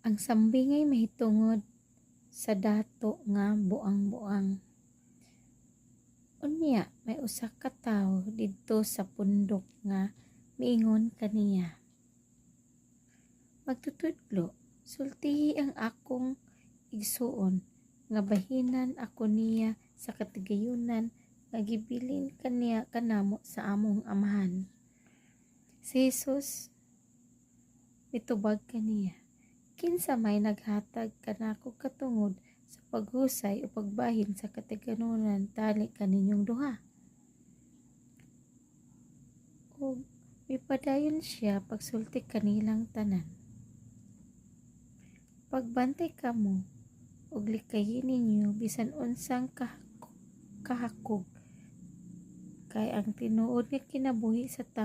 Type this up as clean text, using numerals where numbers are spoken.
Ang sambingay mahitungod sa dato nga buang-buang. Unya may usa ka tawo didto sa pundok nga miingon kaniya, "Magtutudlo, sultihi ang akong igsuon nga bahinan ako niya sa katigayunan nga gibilin kaniya kanamo sa among amahan." Si Jesus mitubag kaniya, "Kinsa may naghatag kanako katungod sa paghusay o pagbahin sa katigayunan tali kaninyong duha?" Ug mipadayon siya pagsulti kanilang tanan, "Pagbantay kamo ug likayi ninyo bisan unsang kahakog, kay ang tinuod nga kinabuhi sa tawo